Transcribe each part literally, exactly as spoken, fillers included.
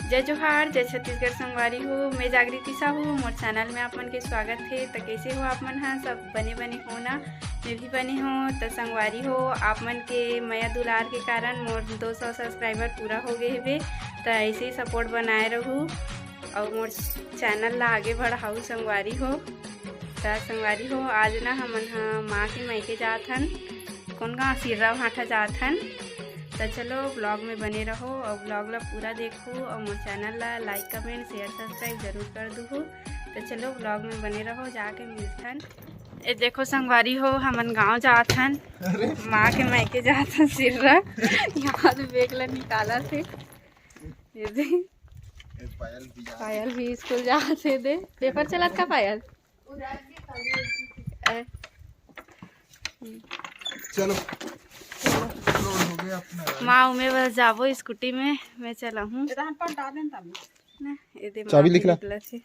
जय जोहार, जय छत्तीसगढ़ संगवारी हो। मैं जागृति साहू, मोर चैनल में आप मन के स्वागत हे। त कइसे हो आप मन ह? सब बने बने हो ना? मैं भी बने हो। त संगवारी हो, आप मन के मया दुलार के कारण मोर दो सौ सब्सक्राइबर पूरा हो गए हवे। त ऐसे ही सपोर्ट बनाए रहू और मोर चैनल ला आगे बढ़ाऊ संगवारी हो। त संगवारी हो, आज ना हमन ह माँ के मायके जात हन, कोन गाँव, सिर्रा भाठा जात हन। त चलो, ब्लॉग में बने रहो और ब्लॉग ला पूरा देखो और मोर चैनल ला लाइक, कमेंट, शेयर, सब्सक्राइब जरूर कर दूहू। त चलो, ब्लॉग में बने रहो, जाके मिलथन। ए देखो संगवारी हो, हमन गाँव जात हन, अरे। माँ के मायके जात हन सिर्रा। यहाँ से बैग ला निकालत हे। ये दे। ए, पायल भी जा पायल भी स्कूल जात हे दे। पेपर चलत का पायल? ए। चलो। लोड हो गया अपना गाड़ी। माँ, मैं बस जाबो स्कूटी में, मैं चलाहूँ। ना, ये दे चाबी माँ निकला। निकला थी।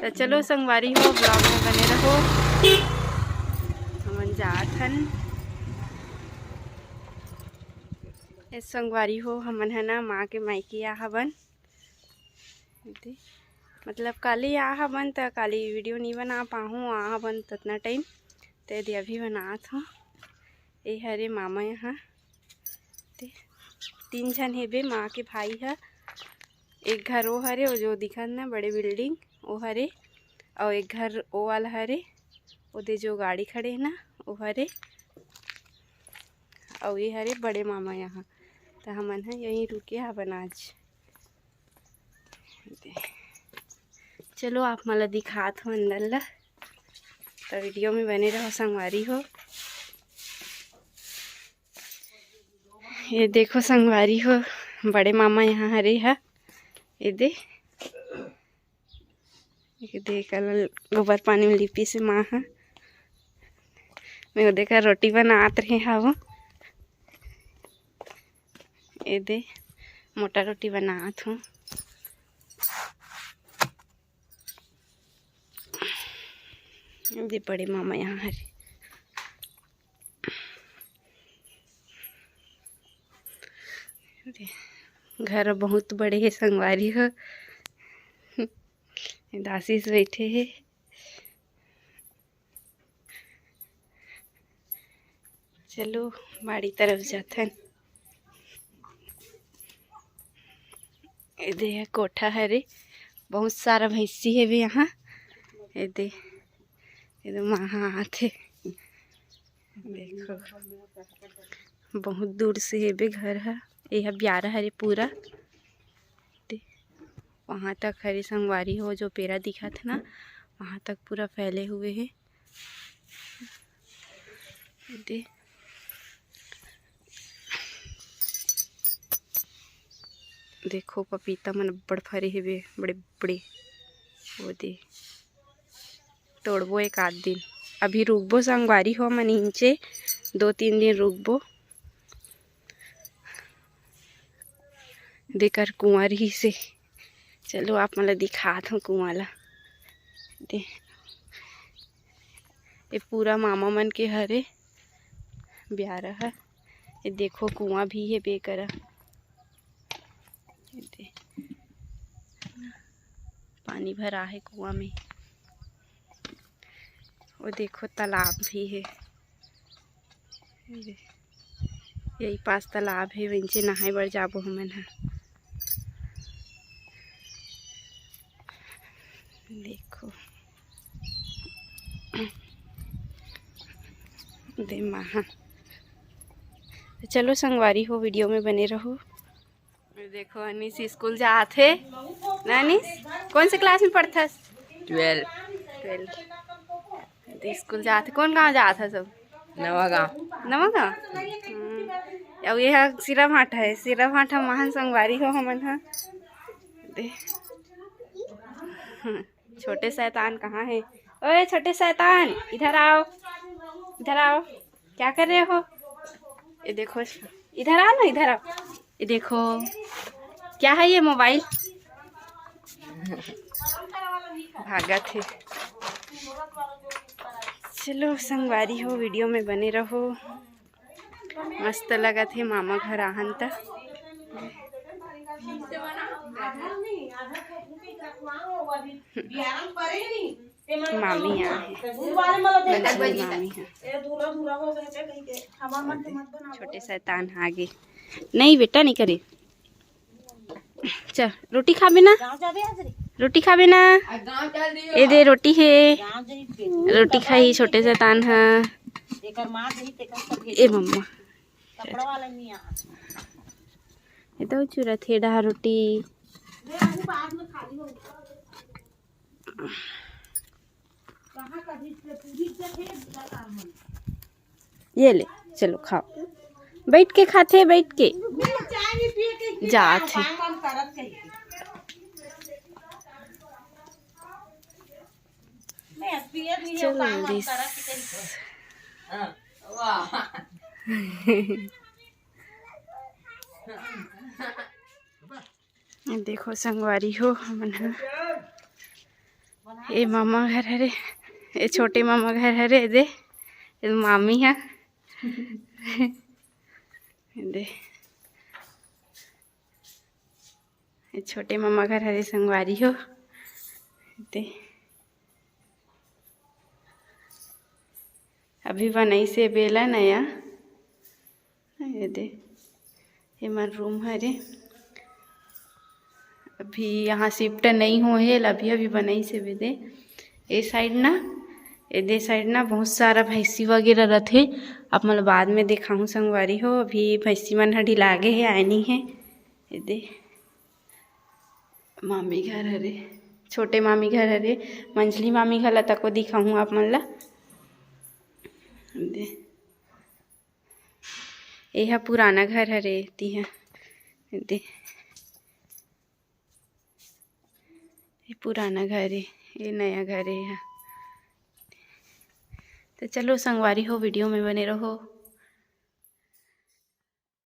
त चलो संगवारी हो, ब्लॉग में बने रहो। हमन जात हन। ए संगवारी हो, हमन ह ना माँ के मायके आ हवन। एदे, मतलब काली आ हवन त काली वीडियो नी बना पाहूँ, आ हवन ततना टाइम। त एदे अभी बनात हूँ। ए हरे मामा यहाँ। ते तीन झन हेबे, माँ के भाई ह। एक घर ओ हरे, ओ जो दिखत ना बड़े बिल्डिंग, ओ हरे। अउ एक घर ओ वाला हरे, ओदे जो गाड़ी खड़े हे ना, ओ हरे। अउ ये हरे बड़े मामा यहाँ। त हमन ह यहीं रुके हवन आज। चलो, आप मन ला दिखात हो अंदर ला, त वीडियो में बने रहो संगवारी हो। ये देखो संगवारी हो, बड़े मामा यहाँ हरे हा। ये दे, ये दे, कल गोबर पानी में लिपिस हे माँ हा। मैं वो देखा रोटी बनात रहे हव। ये दे, मोटा रोटी बनात हूँ। ये दे, बड़े मामा यहाँ हरे। घर बहुत बड़े हे संगवारी हो। दासीस बैठे हे। चलो, बाड़ी तरफ जाथन। ये दे, कोठा हरे, बहुत सारा भैंसी हेबे यहाँ। ये दे, ये दे, माँ हा आथे। देखो, बहुत दूर से हेबे घर ह। ये ह ब्यारा हरे पूरा। दे, वहाँ तक हरे संगवारी हो, जो पेरा दिखत हे ना, वहाँ तक पूरा फैले हुए हे। दे, देखो, पपीता मन अब्बड़ फरे हेबे, बड़े बड़े। वो दे, तोड़बो एक आध दिन। अभी रुकबो संगवारी हो, मन इंचे दो तीन दिन रुकबो। देकर कुआं रहिसे। चलो, आप मन ला दिखात हूँ कुआं ला। दे, ये पूरा मामा मन के हरे ब्यारा ह। ये देखो, कुआं भी हे बेकरा। ये दे, पानी भरा हे कुआं में। वो देखो, तालाब भी हे। ये दे, यही पास तालाब हे, वइंचे नहाए बर जाबो हमन ह। देखो, दे माँ हा। तो चलो संगवारी हो, वीडियो में बने रहो। देखो, अनिश स्कूल जात हे। ना अनिश, कौन से क्लास में पढ़थस? ट्वेल्व। ट्वेल्व। तो स्कूल जात हे। कौन गांव जात हे सब? नवा गांव। नवा गांव? हम्म। अब ये हा सिरा भांठा हे, सिरा भांठा महान संगवारी हो हमन हा। दे। छोटे शैतान कहाँ हे? ओए छोटे शैतान, इधर आओ, इधर आओ, क्या कर रहे हो? ये देखो, इधर आओ ना, इधर आओ। ये देखो, क्या है ये मोबाइल? भागत हे। चलो संगवारी हो, वीडियो में बने रहो। मस्त लगत हे मामा घर आहन त। मामी आहे, मंझली मामी है। छोटे शैतान आगे। नहीं बेटा, नहीं करे। चल, रोटी खाबे ना? रोटी खाबे ना? ए दे, रोटी हे। रोटी खाही छोटे शैतान ह। ए मम्मा। ए तो चुरत हे डहा रोटी। ये ले, चलो खाओ, बैठ के खाथे, बैठ के। जात हे। चल दिस। ये देखो संगवारी हो, हमन ह, ए मामा घर हरे, ए छोटे मामा घर हरे, दे, ए मामी ह, दे, ए छोटे मामा घर हरे संगवारी हो, दे, अभी बनई से बेला नया। ये दे, ये मन रूम हरे। अभी यहाँ शिफ्ट नहीं हो हे, अभी अभी बनई से बेदे। ए साइड ना, ए दे साइड ना बहुत सारा भैंसी वगैरह रथे। आप मन ल बाद में देखाहूँ संगवारी हो, अभी भैंसी मन ह ढिलागे हे, आए नहीं हे। ये दे मामी घर हरे, छोटे मामी घर हरे, मंझली मामी घर ला तको दिखाहूँ आप मन ला। दे, एहा पुराना घर हरे, तिहा दे, ये पुराना घर हे, ये नया घर हे। तो चलो संगवारी हो, वीडियो में बने रहो।